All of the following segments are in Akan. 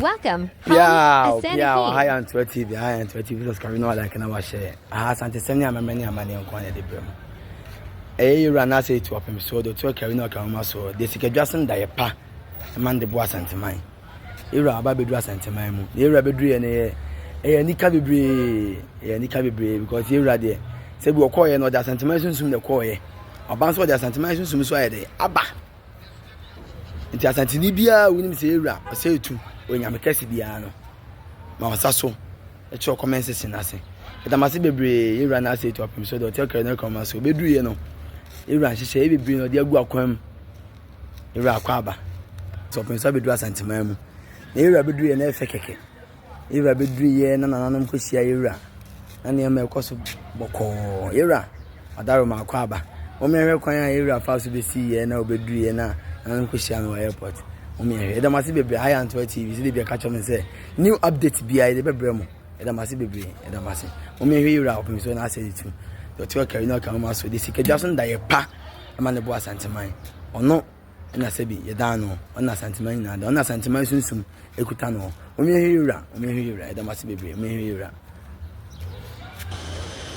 Welcome home, Piaw, Asante piaw, aha King. yɛ Antoa TV, aha yɛ Antoa TV, subscribe na like na wahyɛ. Aha Asantesɛm ne amammerɛ ne amanneɛ nko ara na yɛde brɛ mo. Ɛyɛ yɛwura anaasɛ ɛtu ɔpem soɔ, deɛ ɔtu ɔkari na ɔka nwoma soɔ, deɛ sikadwa so ndaeɛ pa ɛma no de boa Asanteman. Yɛwura aba abɛduru Asanteman mu. Na yɛwura bɛduru yɛ no yɛ ɛyɛ anika bebree, ɛyɛ anika bebree because yɛwura deɛ sɛ bi ɔkɔɔyɛ no ɔde Asanteman sunsum na ɛkɔɔyɛ. Ɔba nso ɔde Asanteman sunsum so ayɛ dɛ aba. Nti Asanteni biara a wonim sɛ yɛwura ɔsɛ etu onyame kɛse biara no ma ɔsa so kyerɛ comment section no ase. Yɛda mo ase bebree yɛwura no ase etu apem so deɛ ɔte ɔkɛrɛ no kɔn ma so obɛduru yɛ no yɛwura nhyehyɛ yɛ bebree na ɔde agu akwan mu yɛwura akɔ aba sɛ ɔpem so abɛduru Asanteman mu na yɛwura bɛduru yɛ na ɛfɛ kɛkɛ. Yewura bɛduruiɛ na nananom kɔhyia yewura na nneɛma ɛkɔ so bɔkɔɔ. Yewura Ɔdaroma Akwaaba, mommɛhwɛ kwan a yewura faa so bɛsiiɛ na ɔbɛduruiɛ na nananom kɔhyia no wɔ airport. Mommɛhwɛ. Yɛda mo ase bebree. Ha yɛ Antoa TV. Sɛdeɛ bia ka kyerɛ mo sɛ new update biara yɛde bɛbrɛ mo. Yɛda mo ase bebree. Yɛda mo ase. Mommɛhwɛ yewura ɔpem so na asɛ de tu. Deɛ ɔte ɔkari na ɔka nwoma so. Deɛ sikadwa so no da yɛ pa ma ne bo Asanteman. Ɔno ɛna sɛbi yɛdan no ɔna Asanteman nyinaa da ɔna Asanteman sunsum ekuta no. Momyɛ hwɛ yewura, momyɛ hwɛ yewura, yɛda mo ase bebree, momyɛ hwɛ yewura.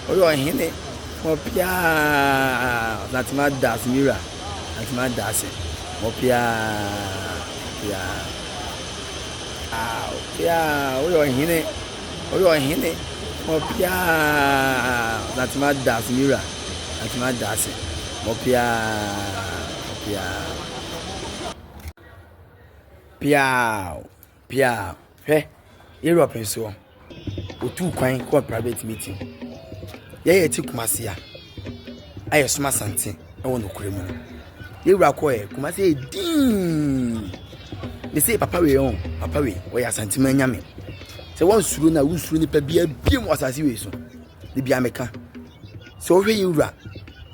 Ɔyɛ ɔhene, ɔpiaa, Asanteman da ase, yewura, Asanteman da ase, ɔpiaa, ɔpiaa, ɔpiaa, ɔyɛ ɔhene, ɔyɛ ɔhene, ɔpiaa, Asanteman da ase, yewura, Asanteman da ase, ɔpiaa, ɔpiaa. Piaaw! Piaaw! Hwɛ, Europe nso, wotuu kwan kɔɔ private meeting. Yɛn a yɛte Kumasi a, a yɛsom Asante wɔ nokorɛ mu no, yɛwura kɔɛ, Kumasi yɛ dinn. Mese papa wei ɔn, papa wei, ɔyɛ Asanteman nyame. Sɛ wansuro no a, wonsuro nipa biara biom wɔ asase wei so. De bia meka. Sɛ wohwɛ yɛwura,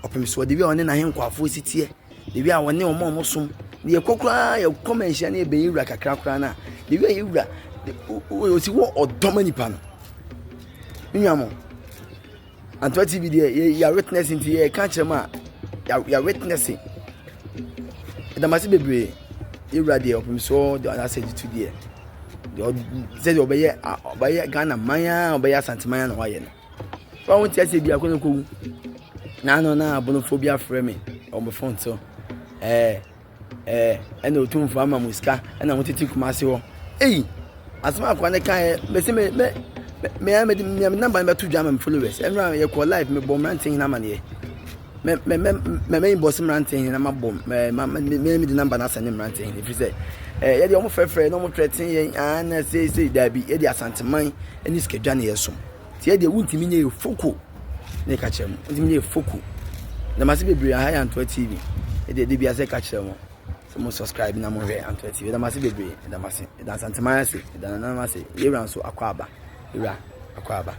ɔpem soɔ, de bi a ɔne n'ahenkwaafoɔ si teɛ. The way a wɔne wɔn a wɔsom na yɛkɔ koraa yɛkɔ manhyia na yɛbɛn wura kakra koraa no a the way a yɛwura ɔsi wɔ ɔdɔ ma nipa no me nua mo Antoa TV deɛ yɛ witness nti yɛka kyerɛ mu a yɛ witness ɛdamase bebree yɛwura deɛ ɔpem soɔ deɛ ɔnasɛ gye to deɛ deɛ sɛdeɛ ɔbɛyɛ ɔbɛyɛ Ghana man a ɔbɛyɛ Asante man a na wayɛ no Fa wo nte aseɛ biako no kɔwu. Na ano na abonofoɔ bi afrɛ me wɔ me phone so. Ɛɛ ɛɛ ɛna otumfoɔ ama mo sika ɛna mo tete Kumasi hɔ. Ei asɛm akoa ne kaeɛ mese me me me me me me number no bɛto dwa ama me followers. Ɛnora yɛkɔ live mebɔ mmerante hene amaneɛ. Me me me me me bɔ se mmerante hene na mabɔ me ma me me me de number no asɛne mmerante hene ɛfiri sɛ ɛɛ yɛde wɔn frɛfrɛ na wɔn trɛten yɛn aa na seesei daabi yɛde Asanteman ne sikadwa ne yɛsom. Nti ɛdeɛ wontumi nyɛ yɛ foko ne ka kyerɛ mo wontumi nyɛ yɛ foko na mase bebree aha yɛ Antoa TV ɛdeɛ de biasɛ ka kyerɛ mo sɛ mo subscribe na mo hwɛ Antoa TV ɛda mase bebree ɛda mase ɛda Asanteman ase ɛda nananom ase yɛwura nso akɔ aba yɛwura akɔ aba.